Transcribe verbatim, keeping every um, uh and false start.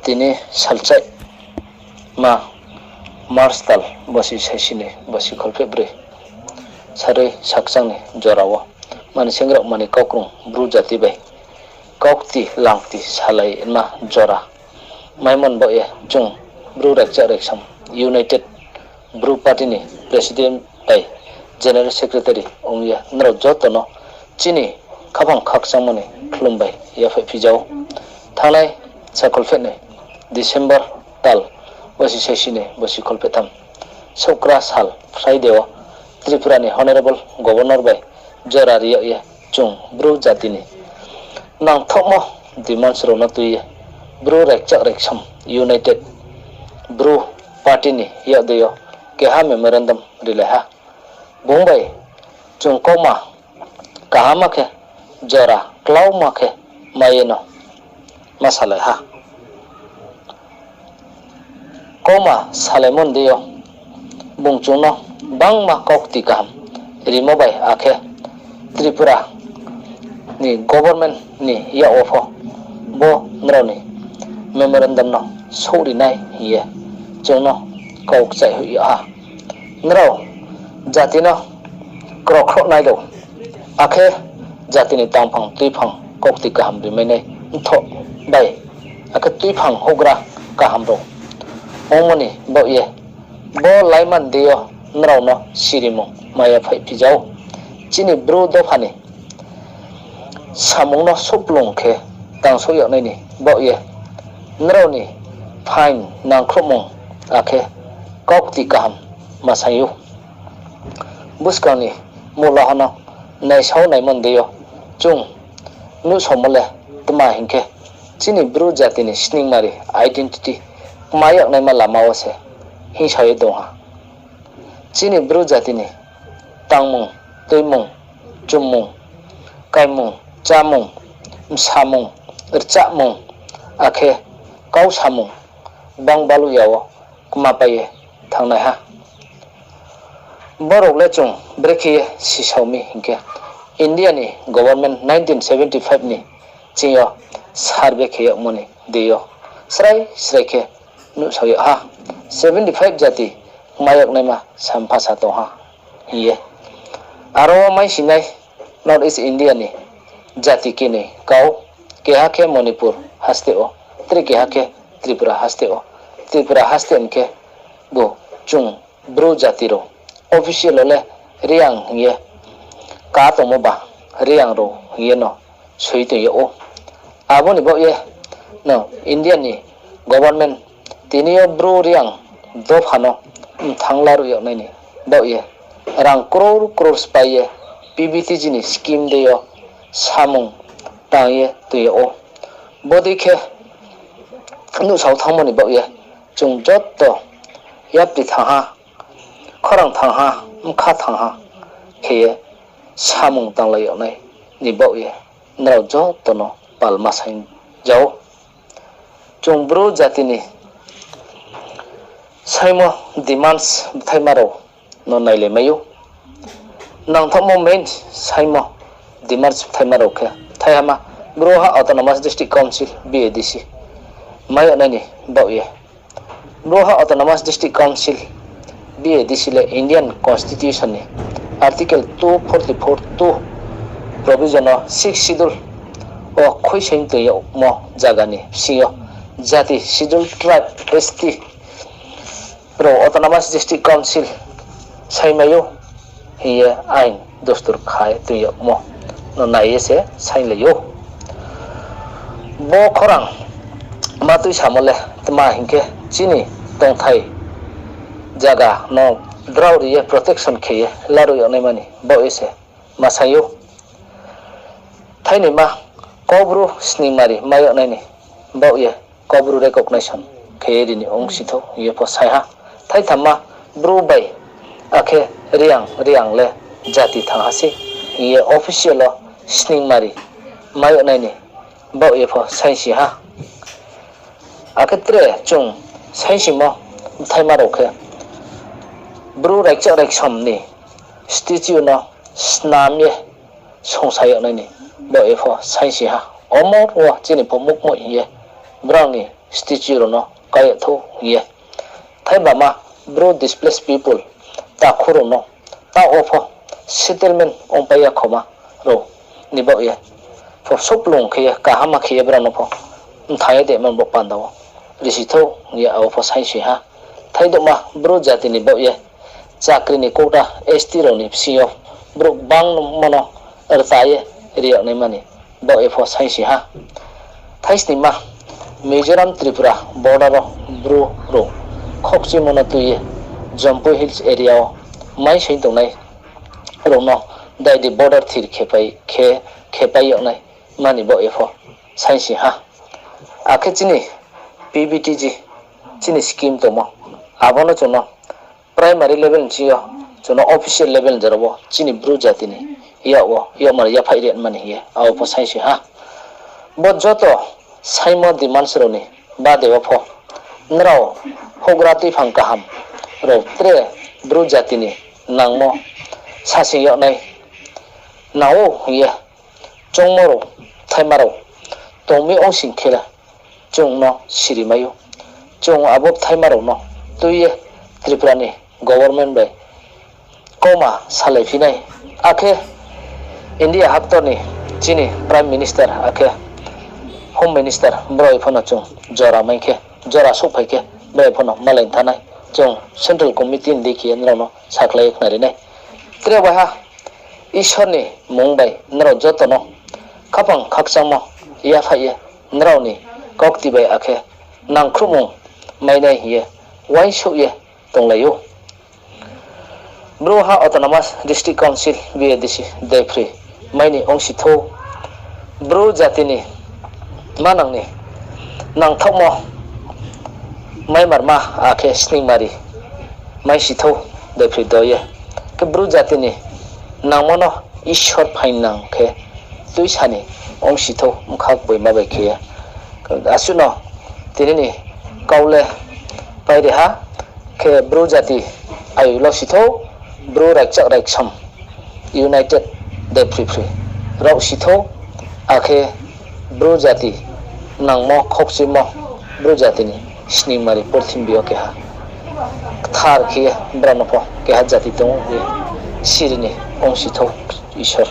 Tini salchaih ma March tal bosi saisi ni bosi kholpheh broi, sarui sakchang ni jora wo, mani sengrao mani kaukrung Bru jati bai kaukti langti salai ma jora maimon baoh ye chung Bru Raikchak Raiksom United Bru Party ni President bai General Secretary ong ye nrao joto no chini khaphang khakchangmo ni khlum bai yaphaih phi jao. Thanngnai sakholpheh ni December tal bosi saisi ni bosi kholpheh tham, Sukra sal Friday wo Tripura ni Honourable Governor bai jora ri yag ye chung Bru jati ni nangthaohmo demands rao no tui ye Bru Raikchak Raiksom United Bru Party ni yak dei yo keha memorandum rilai ha. Bung bai chung kauma kaham khe jora klauma khe mai ye no ma salai ha. Kauma salaimo ni dei yo bung chung no bangma kaukti kaham rimo bai akhe Tripura ni government ni yak wo pho bo nrao ni memorandum no souhri nai hing ye chung no kau kchaih hoih yag ha. Nrao jati no krokhrouh nai rao, akhe jati ni tangphang tuiphang kaukti kaham rimai nai mthoh bai, akhe tuiphang houhgra kaham rao ongmo ni baoh ye bo laima ni dei yo nrao no sirimung mai yaphaih phi jao. Chini Bru dopha ni samung no suhplung khe tangsouh yag nai ni baoh ye nrao ni phaing nangkhruhmung akhe kaukti kaham ma saing ou. Buskang ni muhla ha no naisao naimo ni dei yo chung nuhsaomo le tma hing khe, chini Bru jati ni sningmari identity kma yag naima lama wo se hingsa ye tong ha. Chini Bru jati ni tangmung, tuimung, chummung, kaimung, chámung, bsamung, rchahmung, akhe kau samung gbang baluh ya wo kma pai ye thanngnai ha. Borok le chung brekhe ye sisao mi hing khe, India ni government nineteen seventy five ni ching yo survey khe yagmo ni dei yo srai srai khe nuhsao yag ha, seventy five jati kma yag naima sampha sa tong ha hing ye. Aro wo maisinai North East India ni jati kinoi kau, keha khe Manipur haste wo, tre keha khe Tripura haste wo. Tripura haste hing khe bo chung Bru jati rao official wo le Reang hing ye ka tongmo ba, Reang rao hing ye no soi tong yag ou. Abo ni baoh ye no India ni government tini yo Bru Reang dopha no mthang laruh yag nai ni baoh ye rang crore crore sphái ye P V T G ni scheme dei yo samung tang ye tong yag ou. Bodei khe nuhsao thanngmo ni baoh ye chung joto yapri thanng ha, khorang thanng ha, bkha thanng ha khe ye samung tanglai yag nai ni baoh ye nrao joto no palma saing jao. Chung Bru jati ni saingmo demands bthaima rao no nailai mai ou. Nangthaohmo main saingmo demands bthaima rao khe, thaiha ma, Bru ha Autonomous District Council, B A D C, mai yag nai ni baoh ye. Bru ha Autonomous District Council, B A D C le Indian Constitution ni Article two forty-four two provision wo Sixth Schedule wo khuisoing tong yagmo zaga ni bsing yo jati Scheduled Tribe, S T rao Autonomous District Council saingmai ou hing ye ain dustur khai tong yagmo no nai ye se sainglai ou. Bo khorang ma tuisamo le tma hing khe, chini tongthai zaga no drao ri ye protection khe ye laruh yag naima ni baoh ye se ma saing ou. Thainoima, Kaubru sningmari mai yag nai ni baoh ye Kaubru recognition khe ye ri ni ongsi thou hing ye pho saing ha. Thaithamma, Bru bai akhe Reang, Reang le jati thanng ha sei hing ye official wo sningmari mai yag nai ni baoh ye pho saingsi ha. Akhe tre chung saingsimo bthaima rao khe, Bru Raikchak Raiksom ni statue no snam ye songsa yag nai ni baoh ye pho saingsi ha. Omo wo chini pho mukmoih hing ye brao ni statue rao no kái yag thou hing ye. Thaiba ma Bru displaced people takhu rao no taoh wo pho settlement ongpai ya khoma rao ni baoh ye pho souhplung khe ye kaham ma khe ye brao no pho mthang ye de man bo panda wo risi thou hing ye abo pho saingsi ha. Thaidouhma Bru jati ni baoh ye chakri ni quota S T rao ni bsing yo brouh gbangmo no rta ye ri yag naima ni baoh ye pho saingsi ha. Thaisningma Mizoram Tripura border wo Bru rao khokchimo no tui ye Jampui Hills area wo maisoing tongnai rao no daidi border thir khe, khe, khepai yag naima ni baoh ye pho saingsi ha. Akhe chini P V T G chini scheme tongmo, abo no chung no primary level ni sing yo chung no official level ni jora wo chini Bru jati ni yak wo yakmar yaphaih ri mani hing ye abo pho saingsi ha. Bo joto saingmo demands rao ni bade wo pho nrao houhgra tuiphang kaham rao tre Bru jati ni nangmo sasing yag nai nang ou hing ye choungmo rao, bthaima rao tong mi ong sing khe le chung no siri mai ou. Chung abo bthaima rao no tui ye Tripura ni government bai kauma salaiphi nai. Akhe India haktor ni chini Prime Minister akhe Home Minister brao pho no chung jora mai khe, jora souhphai khe brao pho no malai thanng nai. Chung Central Committee ni dei khe ye nrao no sakhlai ye khnari nai. Tre waiha Isor ni mmung bai nrao joto no khaphang khakchangmo yaphaih ye nrao ni kaukti bai akhe nangkhruhmung mai nai hing ye uaingsouh ye tonglai ou. Bru ha Autonomous District Council, B A D C, daiphri mai ni ongsi thou. Bru jati ni manang ni nangthaohmo maimarma akhe sningmari maisi thou daiphri do ye. Khe Bru jati ni nangmo no Isor phaingnang khe tuisa ni ongsi thou bkha gboima bai khe ye. Asuh no tini ni kau le pairi ha, khe Bru jati ayu lo si thou, Bru raikchak raiksom united daiphri phri rao si thou, akhe Bru jati nangmo khokchimo Bru jati ni sningmari purthimbi yo keha kthar khe ye brao no pho keha jati tong ou hing ye siri ni ongsi thou Isor.